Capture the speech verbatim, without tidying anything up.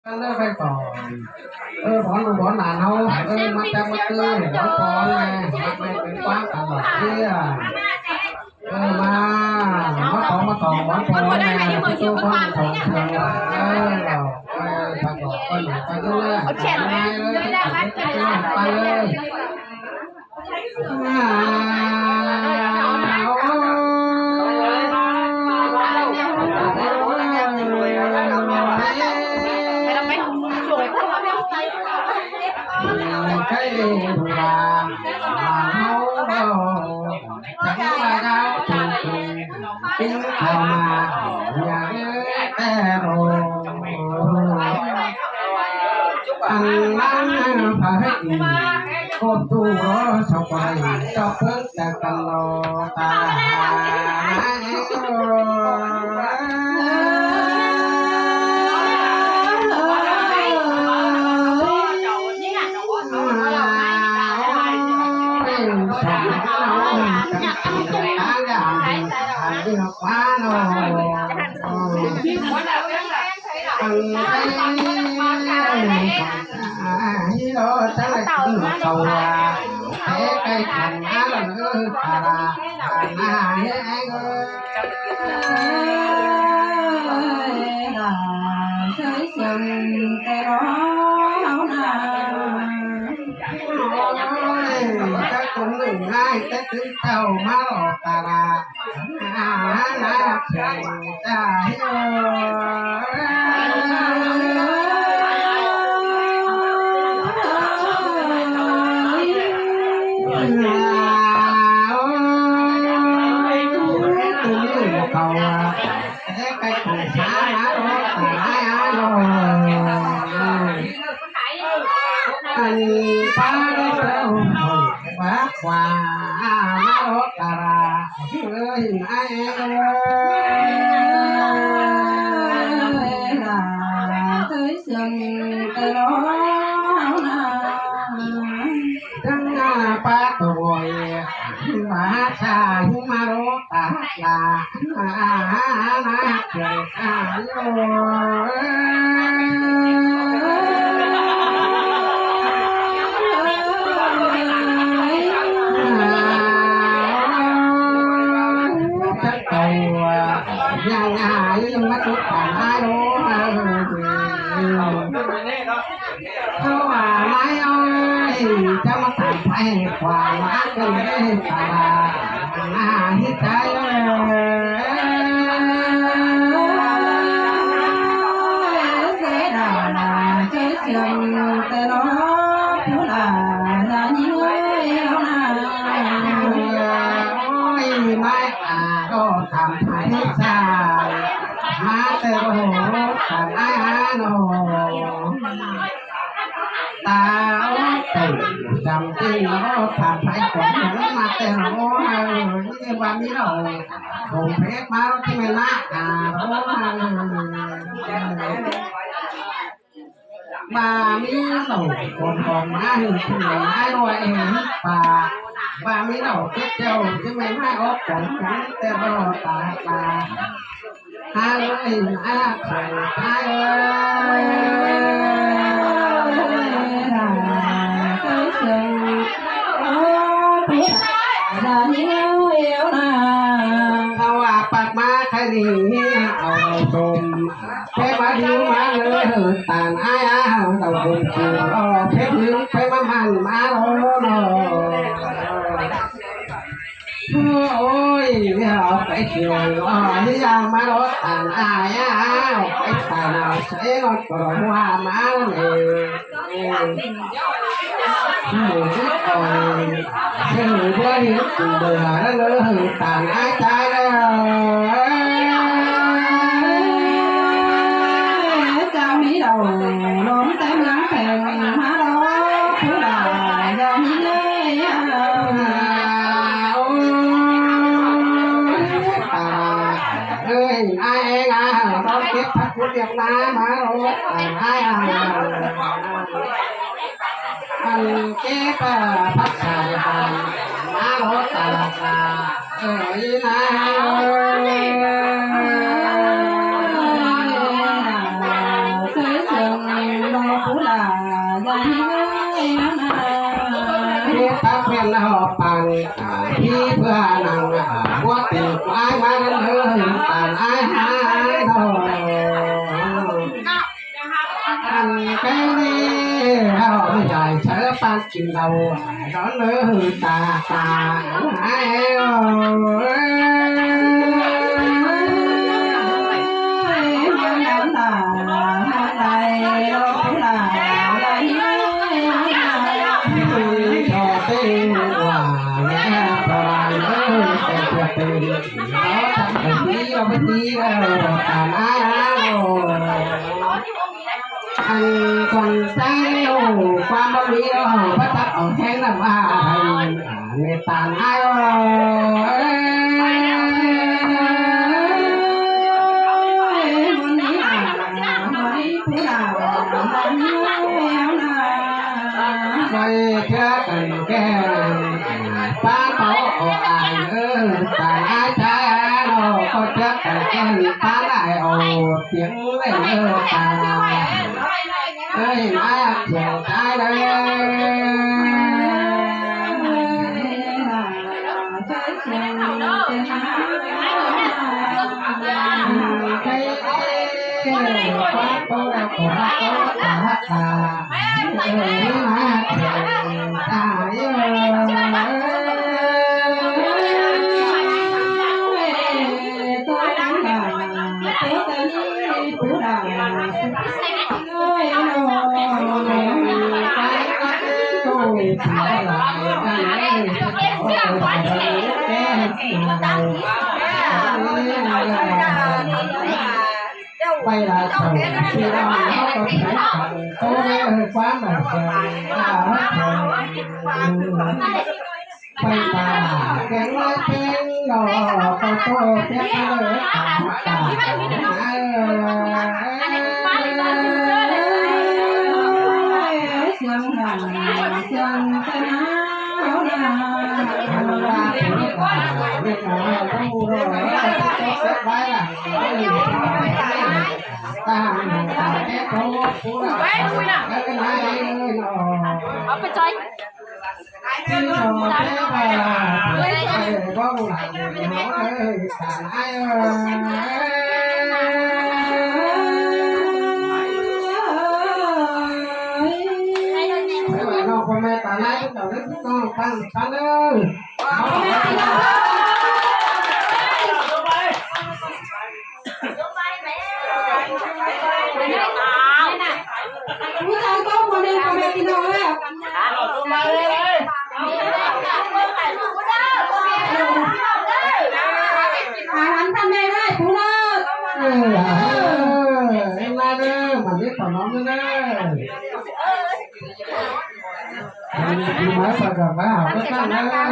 Ăn ꞌlới ꞌvạy tỏn. Ơ, bón ꞌlụk bón lản ꞌháu, ơ, ꞌmá tép ꞌmá ꞌtứ, bón bón ꞌnẹ, ꞌmá ꞌtứ pên ꞌquám căn lỏ ꞌviạk. Ơ, ꞌmá, ꞌmá tỏn, ꞌmá tỏn, bón bón ꞌnẹ, ꞌmá tỏn, ꞌmá tỏn, ꞌmá tỏn, ꞌmá tỏn, ꞌmá tỏn, ꞌmá tỏn, ꞌmá tỏn, ꞌmá tỏn, ꞌmá tỏn, ꞌmá tỏn, ꞌmá tỏn. Ăn ꞌmắn phải cột tụ đó sau quay cho phước ta căn lò ta. Ôi, ta cũng đừng ai, ta cứ tàu má lọ ta là. Ăn pa đa tao bác khóa má lọ ta ra. Ơi, ai ơi, là tới sân tơ đó. Dăng pa tuổi, ba sa má lọ ta ra. Ơ, mai ơi, cháu mà tạm phải quà lá cái lễ tà là hít trái ơi. Dễ đà là chế trường tê nó phú là là những ơi. Ôi, mai à, có tạm phải hít xa. Má tê nó hổ, tạm ai á nó hổ. Ta ố tủ chăm tin nó tham thái quán nó mà tên nó mà như ba mi nó hùng phép má nó chứ mày má à nó mà ba mi nó còn còn má hùng thì mày má đôi em hít bà ba mi nó tiếp theo chứ mày má ốp còn cũng tên nó ta ta Hai ơi, hai ơi, hai ơi. Tao à, bạt má khai đi, ao tôm. Phép má đi má lơ, tàn ai á, tao cùng cùng. Phép hứng, phép má mặn, má lô lô. Ôi, áo cái chiều, ôi, đi ra má đó tàn ai á, áo cái tàn nào sẽ nó có hoa má này. Hử, hử, hử, bữa đi, hử, bữa đó, hử, tàn ai trái đó. Chào Mỹ đầu, đón té mướn phèn, má đó, phú đà, ra Mỹ lê. Ơi, ai em à, đón tiếp khách của Việt Nam, má đó, ai à. Ăn kết, à, phát sản, à, má đó, à, à, ơi, na. Ú là dạy ơi na. Biết ta khuyên họ bàn, à, khi vừa nặng, à, bố tình ai mà đến hơi bàn ai ai thôi. Ăn cái đi, họ dạy chớ bàn trình đầu, đó nữa ta, ta, ai ơi. Ăn còn sáng ổ qua bao nhiêu, bắt tắt ở khen là ba thành. Mẹ tàn ai ơi. Quay trước cần khen, ba bảo ai ơi, tàn ai trái ai lo, có trước cần khen, ba lại ổ tiếng lên ơi, tàn ai. Ơi, má, chiều trái đấy. Quay lại chồng chị lo nó có thể phản ứng hơi quá mà chồng ta hết rồi. Quay ta là cái nói tiếng lo có tô tiếp với cả ta. Áo phải chơi. Ú, ta có một đêm của mẹ thì đâu á. À, ăn thăm mẹ đây, Phú Lộc. Ê, à, em la đơ, mà biết tỏ nó nữa đơ. Em đi mà sao gặp bác Hảo có tăng đơ.